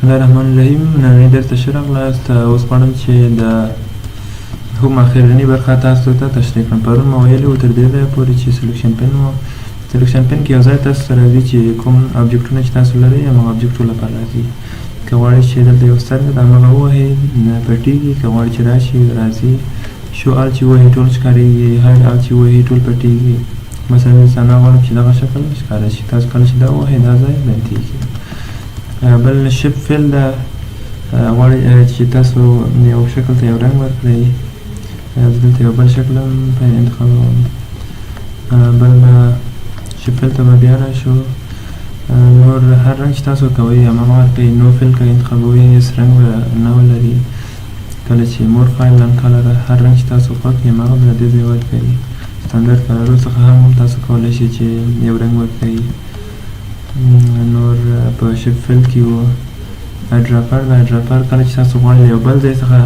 بسم الله الرحمن الرحیم. نننی درس ته ښه راغلاست. اوس غواړم چې د هم اخرنۍ برخه تاسو ته تشریح کړم. پرون مو ویلي وو تر دې ځایه پورې چې selection pane وو. selection pane کې یو ځای تاسو ته راځي چې کوم object ونه چې تاسو لرئ، همغه object ونو لپاره راځي. که غواړئ چې دلته یو سترګه ده، همغه ووهئ، پټېږي. که غواړئ چې راشي، راځي. show all چې ووهي، ټول ښکارېږي. hide all چې ووهي، ټول پټېږي. مثلا زه نه غواړم چې دغه شکل ښکاره شي، تاسو کله چې دا ووهئ، دا ځای بندېږي. بل shape fill ده. غواړئ چې تاسو یو شکل ته یو رنګ ورکړئ. زه دلته یو بل شکل هم په انتخابوم. بل به shape fill ته به بیا راشو. نور هر رنګ چې تاسو کوئ، هماغه ورکوئ. no fill که انتخابوئ، هېڅ رنګ به نه ولري. کله چې more fill and color، هر رنګ چې تاسو خوښ وي، هماغه به دې ځای ورکوي. standard color څخه هم تاسو کولی شئ چې یو رنګ ورکړئ. نور په shape fill کې وو. eyedropper د eyedropper کله چې تاسو غواړئ یو بل ځای څخه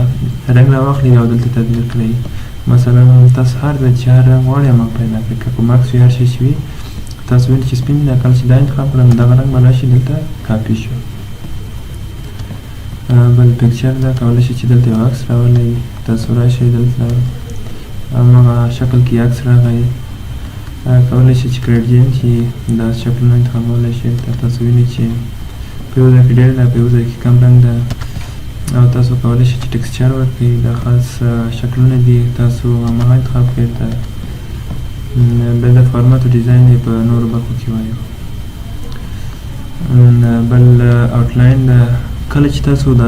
رنګ راواخلئ او دلته تطبیق کړئ. مثلا تاسو هر ځای چې هر رنګ غواړئ، هماغه پیدا کړئ. که کوم عکس وي، هر شی چې وي، تاسو وینئ چې سپین ده. کله چې دا انتخاب کړم، دغه رنګ به راشي دلته کاپي شو. بل picture ده. کولی شئ چې دلته یو عکس راولئ. تاسو راشئ دلته، هماغه شکل کې عکس راغی. کولی شئ چې gradient چې دا شکلونه انتخابولی شئ. تاسو وینئ چې په یو ځای کې ډېر ده، په یو ځای کې کم رنګ ده. او تاسو کولی شئ چې texture ورکړئ. دا خاص شکلونه دي، تاسو هماغه انتخاب کړئ. ته بل د فرمت او design یې په نورو برخو کې وایو. بل outline ده. کله چې تاسو د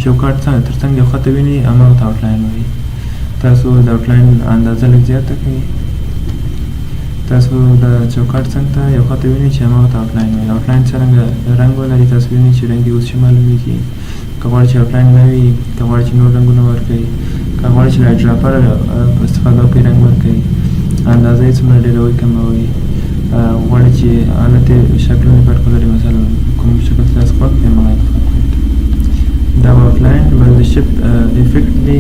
چوکاټ تر څنګ یو خط وینئ، هماغه ته outline وایي. تاسو د outline اندازه لږ زیاته کړئ. تاسو د چوکاټ څنګ ته یو خط وینئ چې هماغه ته outline وایي. outline څرنګه رنګ ولري؟ تاسو وینئ چې رنګ یې اوس ښه معلومیږي. که غواړئ چې outline نه وي، که غواړئ چې نور رنګونه ورکړئ، که غواړئ چې له eyedropper په استفاده وکړئ، رنګ ورکړئ، اندازه یې څومره ډېروئ، کموئ، غواړئ چې حالت شکلونه فرق ولري، مثلا کوم شکل تاسو خوښ وي، هماغه انتخاب کړئ. دا outline. بل د shape effect دی.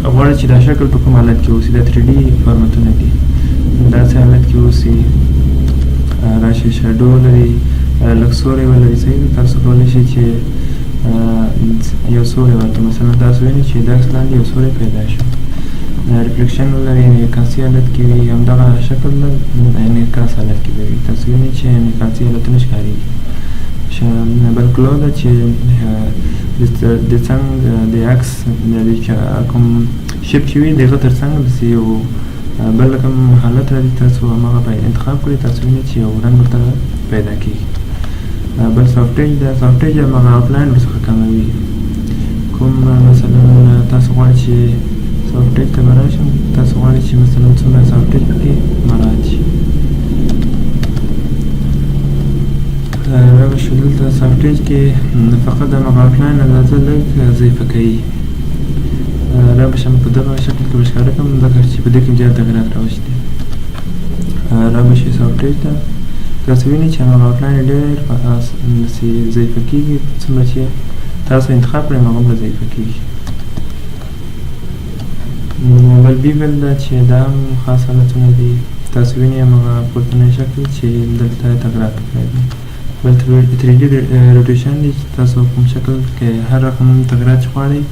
غواړئ چې دا شکل په کوم حالت کې اوسي؟ دا 3D فرمتونه دي. داسې حالت کې اوسي، راشي shadow ولري، لږ سوری ولري. صحیح ده. تاسو کولی شئ چې یو سوری ورکړئ. مثلا تاسو وینئ چې د عکس لاندې یو سوری پیدا شو. reflection ولري، انعکاسي حالت کې وي. همدغه شکل انعکاس حالت کې به وي. تاسو وینئ چې انعکاسي حالتونه ښکارېږي. بل glow ده چې د څنګ د عکس د کوم shape چې وي، د هغه تر څنګ داسې یو بل رقم حالت راځي. تاسو هماغه به انتخاب کړئ. تاسو وینئ چې یو رنګ ورته پیدا کېږي. بل soft edge ده. soft edge هماغه outline ورڅخه کموي. کوم مثلا تاسو غواړئ چې soft edge ته به راشم. تاسو غواړئ چې مثلا څومره soft edge پکې مراعات شي. را به شو دلته soft edge کې، فقط هماغه outline اندازه لږ ضعیفه کوي. را به شم، په دغه شکل کې به ښکاره کړم، ځکه چې په دې کې زیات تغیرات راوستي. را به شي soft edge ته. تاسو وینئ چې هماغه outline ډېر داسې ضعیفه کېږي. څومره چې تاسو انتخاب کړئ، هماغومره ضعیفه کېږي. بل bevel ده چې دا هم خاص حالتونه دي. تاسو وینئ هماغه پورتنی شکل چې دلته تغیرات پکې راځي. بل 3D rotation دی چې تاسو کوم شکل کې هر رقم تغیرات چې غواړئ،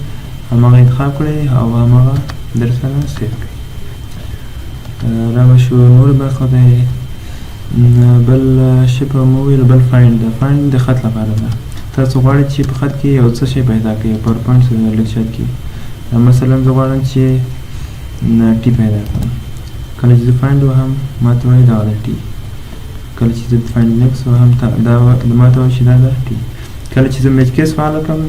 هماغه انتخاب کړئ او هماغه در سره save کړئ. را به شو نورو برخو ته. بل shape مو وویل. بل find ده. find د خط لپاره ده. تاسو غواړئ چې په خط کې یو څه شی پیدا کړئ، PowerPoint lecture کې. مثلا زه غواړم چې T پیدا کړم. کله چې زه find وهم، ما ته وایي دا ده T. کله چې زه find next وهم، دا ما ته وایي چې دا ده T. کله چې زه match case فعاله کړم،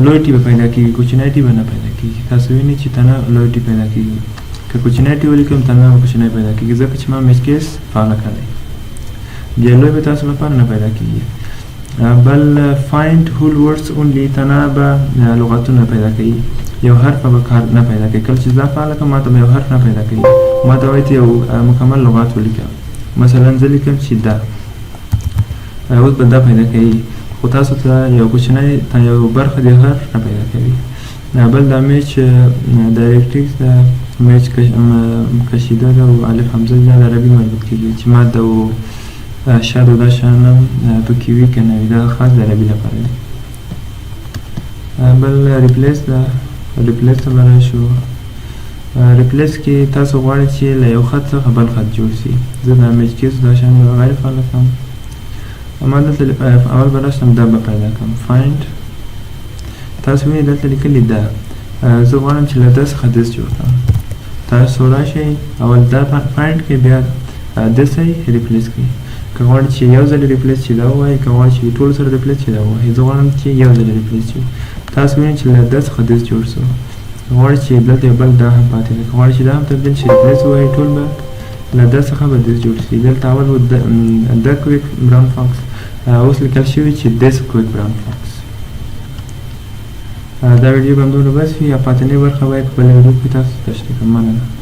لوی T به پیدا کېږي، کوچنی T به نه پیدا کېږي. تاسو وینئ چې تنه لوی T پیدا کېږي. که کوچنی T ولیکم، تنه به کوچنی پیدا کېږي، ځکه چې ما match case فعاله کړی. بیا لوی به تاسو لپاره نه پیدا کېږي. بل find whole words only، تنه به لغتونه پیدا کوي، یو حرف به کار نه پیدا کوي. کله چې دا فعاله کړم، ما ته به یو حرف نه پیدا کوي. ما ته وایي ته یو مکمل لغات ولیکه. مثلا زه لیکم چې دا، اوس به دا پیدا کوي، خو تاسو ته یو کوچنی یو برخه د حرف نه پیدا کوي. بل دا match diacritics ده. match کشیده ده او الف همزه ده، د عربي مربوط کېږي چې ماده او شاد او دا شیان هم پکې وي که نه وي. دا خاص د عربي لپاره دی. بل replace ده، replace ته به راشو. replace کې تاسو غواړئ چې له یو خط څخه بل خط جوړ شي. زه د match case دا شیان به غیر فعاله کړم. اما دلته اول به راشم، دا به پیدا کړم، find. تاسو وینئ دلته لیکلي ده. زه غواړم چې له ده څخه this جوړ کړم. تاسو راشئ، اول دا find کړئ، بیا this یې replace کړئ. که غواړئ چې یو ځل replace شي، دا ووایئ. که غواړئ چې ټول سره replace شي، دا ووایئ. زه غواړم چې یو ځل replace شي. تاسو وینئ چې له ده څخه this جوړ شو. که غواړئ چې دلته یو بل دا هم پاتې دی، که غواړئ چې دا هم تبدیل شي، replace ووایئ، ټول به له ده څخه به this جوړ شي. دلته اول و the quick brown fox، اوس لیکل شوي چې this quick brown fox. دا ویډیو به همدومره بس وي. پاتنۍ برخه به یې په بله ویډیو کې تاسو ته تشریح کړم. مننه.